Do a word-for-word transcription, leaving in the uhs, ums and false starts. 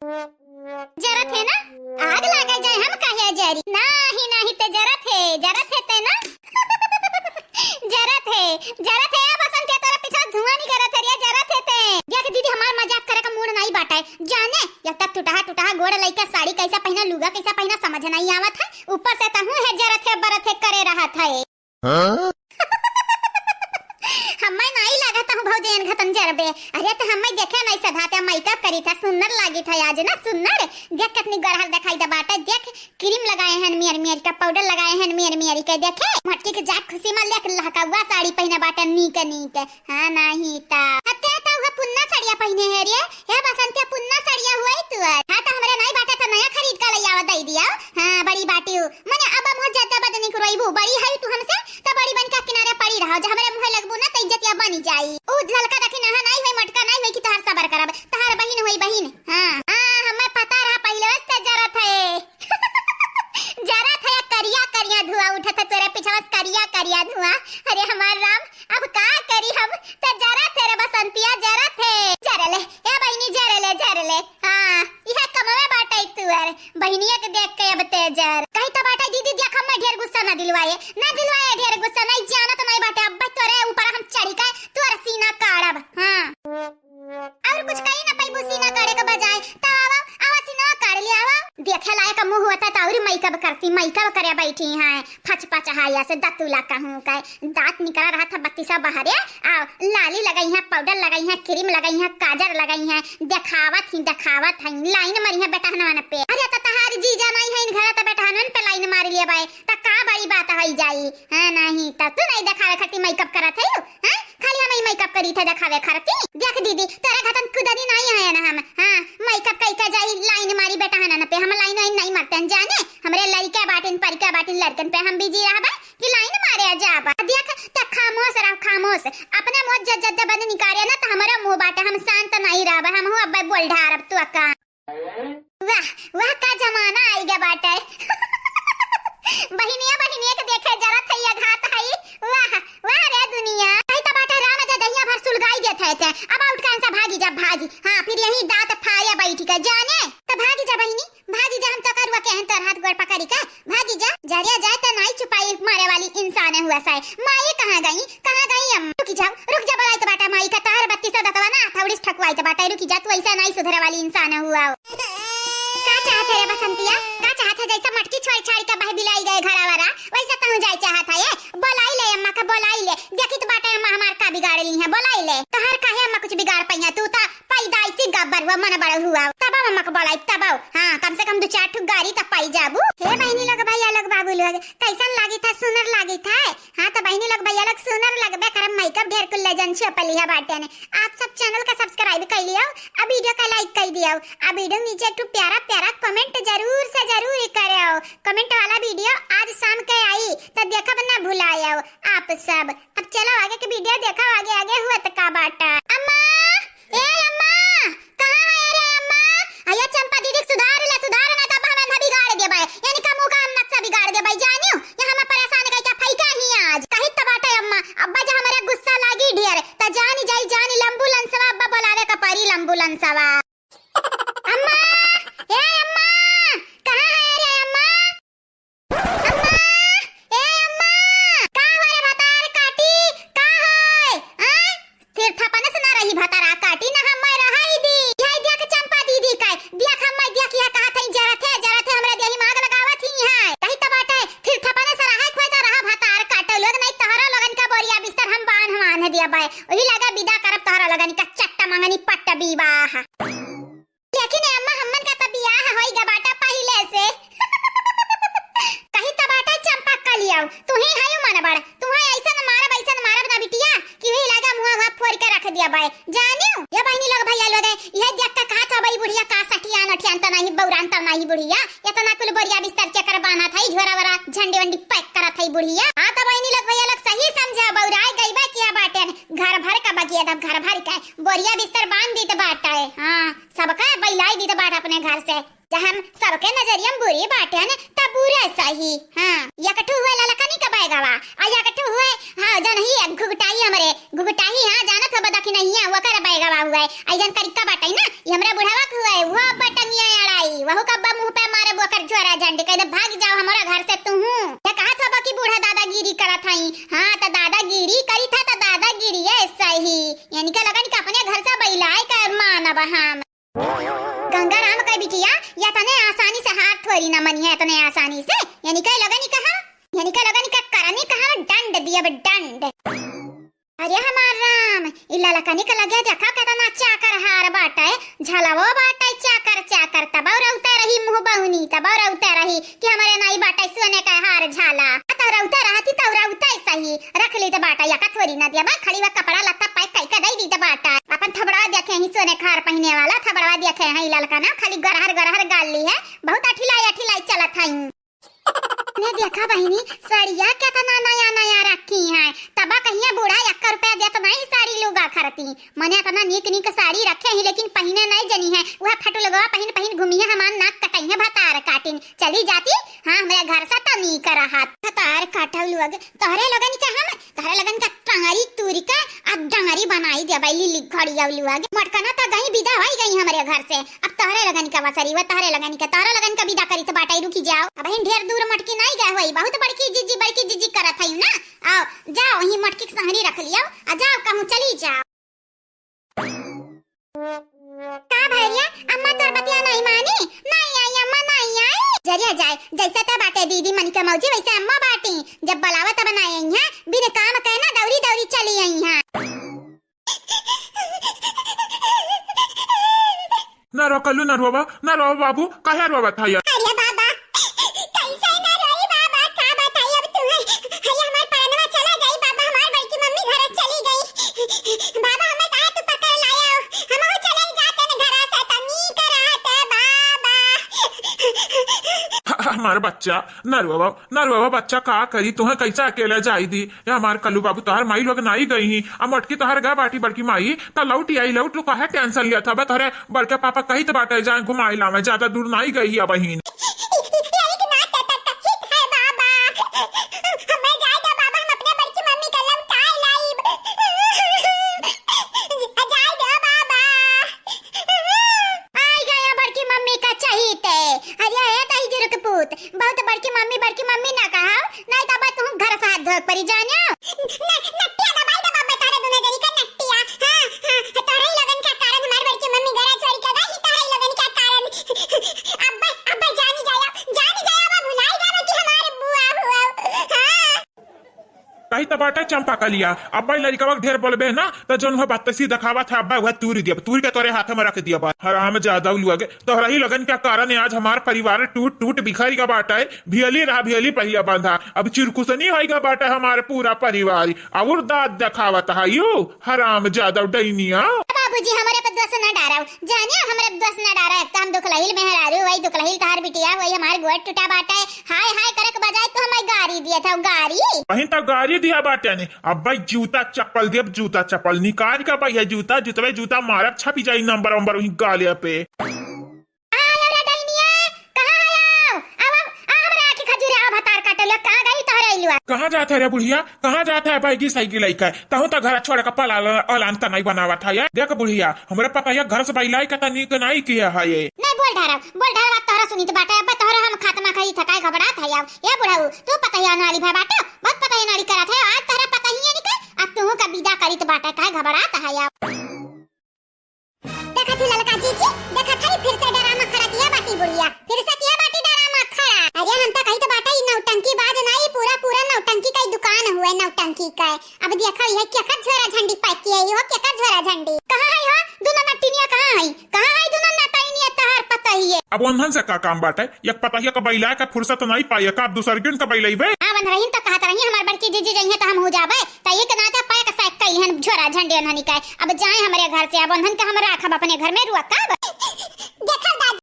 जरत है ना? आग लागे जाए, हम काहे जरी? नाही, नाही, ते जरत है, जरत है ते ना? जरत है, जरत है, ए बसंतिया, तोरे पीछा धुआं निकरत है रे, जरत है ते। देख दीदी, हमार मजाक करे का मूड नाही बाटे। जाने, एक त टुटहा टुटहा गोड़ लइके साड़ी कैसा पहिना, लुगा कैसा पहिना, समझ नाही आवत है। ऊपर से तहूँ है जरत है, बरत है करे रहत है। हाँ? हम्मै नाही लागत हूँ भौजी एन घतन जरबे। अरे त हम्मै देखे नाही सधाते, मेकअप करी था, सुंदर लागी था आज ना, सुंदर। देख कितनी गरहर देखाई दे बाटे, देख क्रीम लगाए हैं मेर मेर का, पाउडर लगाए हैं मेर मेर के, देखे मटकी के जात खुशी मा लेके लहकावा साड़ी पहिने बाटे नीक नीक। हाँ नाही ता। अते ता उहे पुन्ना साड़िया पहिने है रे। हे बसंतिया पुन्ना साड़िया हुई तू। हाँ त हमरे नाही बाटे त नया खरीद का लइयावा दई दिया। हाँ बड़ी बाटी हूँ। मने अब हम हो ज्यादा बदनी करवाईबू, बड़ी है तू हमसे, त बड़ी बन के किनारे पड़ी रहो। जब हमरे मुँहे लगबू ना त इज्जतिया बनी जाई। ऊ ललका देखी नहा नाही हुई, मटका नाही हुई कि तोहार सबर करब। तोहार बहिन हुई बहिन। हाँ। हाँ, हमें पता रहा पहिले से जरत है। जरत है, करिया करिया धुआं उठत है तोरे पीछवा से, करिया करिया धुआं। अरे हमार राम, अब का करी हम? त जरत है रे बसंतिया, जरत है। जरले, ए बहिनी, जरले, जरले। हाँ, इहे कमवे बाटे तुअर। बहिनिया के देख के अब ते जर। कही त बाटे दीदी, देख हमें ढेर गुस्सा ना दिलवाए, ना दिलवाए ढेर गुस्सा, नाही जानत नाही बाटे, अब तोरे ऊपर हम चढ़ी के तोर सीना काढ़ब। हाँ। और कुछ कही ना पैबू सीना काढ़े के बजाय। त आवा, आवा सीना काढ़ ले आवा। देखे लायक मुँह होता त और मेकअप करती, मेकअप करे बैठी हैं। फच फच हाया से दतुला कहूँ का। दांत निकला रहा था बत्तीसा बहरे। आ लाली लगाई हैं, पाउडर लगाई हैं, क्रीम लगाई हैं, काजर लगाई हैं। देखावत ही, देखावत है। लाइन मारी है बेटहनवन पे। अरे त तहार जीजा नाही है इन घर त बेटहनवन पे लाइन मार लिया बाय। त का बड़ी बात है जाई? हाँ, नाही त तू नाही देखावे खातिर मेकअप करत है यू? हाँ? खाली हम ही मेकअप करी थे देखावे खातिर। देख दीदी, तोरे घतन कुदनी नाही है ना हम। हाँ, मेकअप कई के जाई लाइन मारी बेटहनन पे। हम लाइन वाइन नाही मारते हैं जाने। हमरे लड़के बाटिन, परिका बाटिन, लड़कन पे हम बिजी रहबे कि लाइन मारे जाबा। देख, ते खामोश रह, खामोश। अपने मुँह जद जद बंद निकारे ना त हमरे मुँह बाटे, हम शांत नाही रहबे। हम हूँ अब बोल ढारब तू का। वाह, वाह, का जमाना आई गया बाटे। बहिनिया, बहिनिया के देखे जरत है, ये घात है। वाह, वाह रे दुनिया। कही त बाटे राम जे दहिया भर सुलगाई देत है ते। अब आउट काहे से भागी जा, भागी। हाँ, फिर यही दांत फाड़े बैठी के जाने। त भागी जा बहिनी, भागी जा, हम तो करुआ के हैं तोर हाथ गोड़ पकड़ी के। भागी जा, जरिया जाए त नाही छुपाई मारे वाली इंसान हुआ साए। माई कहाँ गई? कहाँ गई अम्मा? रुकी जाओ, रुक जा, बोलाई त बाटा माई का, तोहर बत्तीस सौ दतवा ना हथौड़ी से ठकुआई त बाटा, रुकी जा, तू ऐसा नाही सुधरे वाली इंसान हुआ हो। का चाहत है रे बसंतिया? का चाहत है? जैसा मटकी छोड़ छाड़ के बह बिलाई गए घरा वाला, वैसा तहूँ जाए चाहत है ये? बोलाई ले अम्मा का, बोलाई ले, देखी त बाटा अम्मा हमार का बिगाड़ ली है, बोलाई ले। तोहर काहे अम्मा कुछ बिगाड़ पइया? तू त पैदाइशी गब्बर हुआ, मन बड़ा हुआ। तब अम्मा के बोलाई, तब आओ। हाँ, कम से कम दो चार ठो गारी त पाई जाबू। हे बहिनी लोग, भैया लोग, बाबू लोग, कैसन लागी था? सुनर लागी था। हाँ, त बहिनी लोग, भैया लोग, सुनर लगबे करब, मेकअप ढेर कुल लेजन छपली है बाटे ने। आप सब चैनल का सब्सक्राइब कर लियो, अब वीडियो का लाइक कर दियो, अब वीडियो नीचे एक ठो प्यारा प्यारा कमेंट जरूर से जरूर करो। कमेंट वाला वीडियो आज शाम के आई, त देखब ना भुलायो आप सब। अब चलो आगे के वीडियो देखो, आगे आगे हुआ त का बाटा। अम्मा, ए अम्मा, कहाँ है रे अम्मा? अया चंपा दीदी के सुधार ले, सुधार ना तब हम अंधा बिगाड़ देबै। यानी का मुँह का हम नक्शा बिगाड़ देबै, जानियो? ये हमें परेशान कइ के फैका ही आज। कही त बाटे अम्मा, अब्बा जे हमरे गुस्सा लागी ढेर, त जानी जाई, जानी लंबू लंसवा, अब्बा बोलावे का परी लंबू लंसवा। अम्मा, ए अम्मा, कहाँ है रे अम्मा? अम्मा, ए अम्मा, का हो रे भतार काटी, का होय? आय? फिर थपने से ना रही भतारा काटी, ना हम मैं रहाई दी। यही देख चंपा दीदी का, देख हम मैं देख यह कहा थई जरत है, जरत है हमरे देही माग लगावत ही है। कही त बाटे, फिर थपने से रहा खोए त रहा भतार काटो लोग, नहीं तोहरो लोगन का बोरिया बिस्तर हम बांध बांध दिया बाय। वही लगा विदा करब तोहरो लोगन का चट्ट मंगनी पट्ट विवाह। लेकिन ए अम्मा, हमन का त बियाह होई गा बाटा पहिले से। कही त बाटा चंपा कलियाऊ, तू ही है मन बड़, तू है ऐसन मारब, ऐसन मारब ना बिटिया कि वही लागा मुँह वहाँ फोड़ के रख दिया बाय। जानियो, ये बहिनी लोग, भैया लोग, ये देख के कहा था बड़ी बुढ़िया का सठियान अठियान त नहीं, बौरान त नहीं बुढ़िया, इतना कुल बोरिया बिस्तर के कर बाना था, झोरा वरा झंडी वंडी पैक करा था बुढ़िया। हाँ त बहिनी लोग, भैया लोग, सही समझा, बौराए गई बा किया बाटे, घर भर का बगिया तब घर भर का बोरिया बिस्तर बांध दी त बाटा है। हाँ। सबका बैलाई दी त बाट अपने घर से। जब हम सबके नजरिया में बुरी बाटे न, त बुरे सही। हाँ, यकठू हुए ललकनी का बैगवा, आ यकठू हुए, हाँ, जन ही घुघटाही हमरे, घुघटाही, हाँ, जानत हो बदखी नहीं है, वो कर बैगवा हुए। आई जन करिका बाटे ना, ये हमरे बुढ़वा के हुए, वो बटनिया वहू कब्बा मुँह पे मारे बोकर झोरा झंडी, कह दे, "भाग जाओ हमारा घर से तुहूँ।" ये कहत हबा कि बूढ़ा दादागिरी करत हई। हाँ, त दादागिरी करी था, त दादागिरी है सही। यानी के लगन के अपने घर से बैलाए के मानब हम। गंगाराम कह बिटिया, या तने आसानी से हार थोड़ी ना मनी है, तने आसानी से। यानी के लगन कहा, यानी के लगन के करनी कहा, दंड दियब, दंड। अरे हमार राम, ई ललकनी के लगे देखा केतना चाकर हार बाटे, झलवो बाटे चाकर चाकर, तब रउते रही मुँह बउनी, तब रउते रही कि हमरे नाई बाटे सोने के हार झाला। आ तब रउते रहती तब रउते सही, रख ली त बाटे, या का थोड़ी ना दिया बा, खड़ी बा कपड़ा लत्ता पैक कई के दई दी त बाटे। अपन थबड़वा देखे ही सोने के हार पहिने वाला, थबड़वा देखे ही ललकना, खाली गरहर गरहर गाल ली है, बहुत अठिलाई अठिलाई चलत हई। ने देखा बहिनी, साड़िया केतना नया नया रखी हैं, तबा कहिया बूढ़ा एक रुपया देत नहीं साड़ी लुगा खरती। मने एतना नीक नीक साड़ी रखे ही, लेकिन पहिने नहीं जनी है, वह फटुलगवा पहिन पहिन घूमी है, हमार नाक कटई है भतार काटिन। चली जाती, हाँ, हमरे घर से तो नीक रहत। भतार काटल लोग, तोहरे लोगन के हम तोहरे लगन का टंगरी तूरी के आ डंगरी बनाई देबै लिली घड़िया उलुआ के। मटकना त गई विदा होई गई हमरे घर से। अब तोहरे लगन का बसरी, वो तोहरे लगन का, तोहरे लगन का विदा करी त बाटै रुकी जाओ। अबहिन ढेर दूर मटकी नहीं गए होई, बहुत बड़की जिज्जी, बड़की जिज्जी करत हई ना। आओ, जाओ, वहीं मटकी के संहरी रख लियो, आ जाओ कहूँ चली जाओ। का भैया, अम्मा तोर बतिया नहीं मानी? नहीं आई अम्मा, नहीं आई। जरिया जाए, जैसे ते बाटे दीदी मन के मौजी, वैसे अम्मा बाटी। जब बुलावा तब ना आई हैं, बिन काम के ना दौरी दौरी चली आई हैं। ना रो कल्लू, ना रोवा, ना रोवा बाबू, काहे रोवा था यार? अरे बाबा, कैसे ना रोई बाबा, का बताई अब तुम्हें? अरे हमार परानवा चला जाई बाबा, हमार बड़की मम्मी घर चली गई। बाबा हमें कहा तू पकड़ लाया, हम हो चले जाते न घर से, तनी करत बाबा। हमार बच्चा, ना रोवा, ना रोवा बच्चा, का करी, तुहें कैसे अकेला जाई दी? ए हमार कल्लू बाबू, तोहार माई लोग नाई गई ही, आ मोटकी तोहार गा बाटी बड़की माई, त लौटी आई, लौट लो, काहे tension लिया था? बे तोहरे बड़के पापा कहित बाटे, जाए घुमाई लावे, ज्यादा दूर नाई गई ही अबहिन। यही के नाते त कहित है बाबा, हमें जाए दे बाबा, हम अपने बड़की मम्मी का लौटाए लाइब। जाए दे बाबा। आई गया बड़की मम्मी का चहीते। अरे ए तही जुरुक पूत, बहुत बड़की मम्मी, बड़की मम्मी ना कहा, नहीं तो अब तुम घर से हाथ धोए परी जानियो। न-, नट्टिया दबाई दबा बे तारे दुनो जनी का नट्टिया। हाँ, हाँ, तारे ही लोगन का कारण हमार बड़की मम्मी घर छोड़ के गई, तारे ही लोगन का कारण। अब्बे, अब्बे जानी जाया, जानी जाया, अब भुलाई जावे कि हमारे बुआ हुआ। हाँ। कही त बाटे चंपा कलिया, अब्बा ई लड़िकवा के ढेर बोलबे ना, त जौन वह बत्तीसी देखावत है, अब्बा वह तूरी दियब, तूरी के तोरे हाथ में रख दियब। हराम जादा उलुआ के, तोहरा ही लगन के कारण आज हमार परिवार टूट टूट बिखर गया बाटे। भियली रहा भियली पहिया बंधा, अब चिरकुसनी होई गया बाटे हमार पूरा परिवार। और दाँत देखावत है यू हराम जादा डैनिया। बाबूजी हमरे पे दोष ना डारव, जानियो हमरे पे दोष ना डारव, एक तो हम दुखलहिल मेहरारू, वही दुखलहिल तहार बिटिया, वही हमार गोड़ टूटा बाटे। हाय हाय करे के बजाय तू हमें गारी दिया था, गारी। वहीं तो गारी दिया बाटे ने, अब भाई जूता चप्पल देब, जूता चप्पल निकाल के भाई है, जूता, जूतवे जूता मारब, छपी जाई नंबर वंबर वहीं गालिया पे। आयो रे डैनिया, कहाँ है आओ? आओ, आओ, आ हमरा आँखी खजूरे, आओ भतार काटे ले, कहाँ गई तोहरे इलुआ? कहाँ जात है रे बुढ़िया, कहाँ जात है बैगी सैगी लइका? तहूँ तो घर छोड़ के पला ला, औलान त नहीं बनावत है ये। देख बुढ़िया, हमरे पतैया घर से बैलाई के त नीक नहीं किया है ये। नहीं बोल ढारा, बोल ढारा, बात तोहरा सुनी त बाटे, अब तोहरा हम खात्मा कही थकाए घबरात है आओ। ए बुढ़ऊ, तू पतैया नाली भा बाटे, बहुत पतैया नाली करत है, आज तोहरा पतैया निकल, अब तू का विदा करी त बाटे, काहे घबरात है आओ। देखत ही ललका जीजी, देखत हई फिर से डरामा खड़ा किया बाटी बुढ़िया, फिर से किया बाटी डरामा खड़ा। अरे हम तो कही तो बाटा ई नौटंकी बाज ना, ई पूरा पूरा नौटंकी का ही दुकान हुए, नौटंकी का है। अब देखा ये केकर झोरा झंडी पैक किया, ये हो केकर झोरा झंडी। कहाँ है हो दुनो नटिनिया, कहाँ है, कहाँ है दुनो नटैनिया तहार पतहिए? अब ओन्हन से का काम बाटे, एक पतहिया का बैला का फुर्सत नहीं पाए का, अब दूसर के उनका बैलैबे। हाँ, वनरहिन तो कहत रही हमार बड़की जीजी जइहे तो हम हो जाबे, त एक नाते पैक सैक कइहन झोरा झंडी ओन्हनी का। अब जाए हमरे घर से, अब ओन्हन के हम राखब अपने घर में रुआ का। देखल दादी,